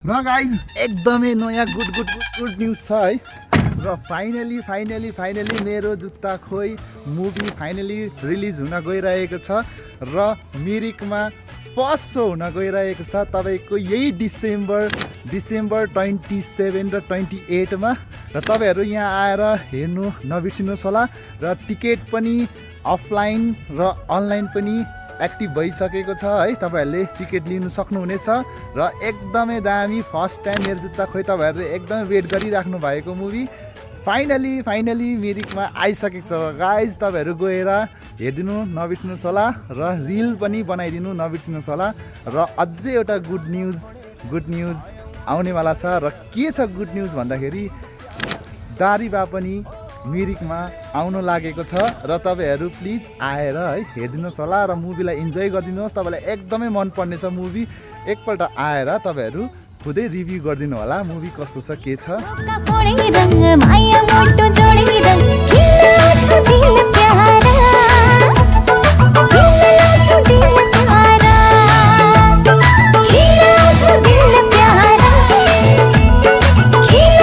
र गाइज एकदमै नयाँ गुड न्युज छ है। र फाइनली मेरो जुत्ता खोइ मुभी फाइनली रिलिज हुन गइरहेको छ र मिरिकमा फर्स्ट सो हुन गइरहेको छ तपाईँको यही डिसेम्बर 27 र 28मा। र तपाईँहरू यहाँ आएर हेर्नु नबिर्सिनुहोस् होला। र टिकट पनि अफलाइन र अनलाइन पनि एक्टिभ भइसकेको छ है। तपाईँहरूले टिकट लिनु सक्नुहुनेछ र एकदमै दामी फर्स्ट टाइम मेरो जुत्ता खोइ तपाईँहरूले एकदमै वेट गरिराख्नु भएको मुभी फाइनली मिरिकमा आइसकेको छ गाइज। तपाईँहरू गएर हेरिदिनु नबिर्सिनुहोस् होला र रिल पनि बनाइदिनु नबिर्सिनुहोस् होला। र अझै एउटा गुड न्युज आउनेवाला छ। र के छ गुड न्युज भन्दाखेरि दारिबा पनि मिरिकमा आउनु लागेको छ र तपाईँहरू प्लिज आएर है हेरिदिनुहोस् होला र मुभीलाई इन्जोय गरिदिनुहोस्। तपाईँलाई एकदमै मनपर्ने छ मुभी। एकपल्ट आएर तपाईँहरू खुदै रिभ्यू गरिदिनु होला मुभी कस्तो छ के छ।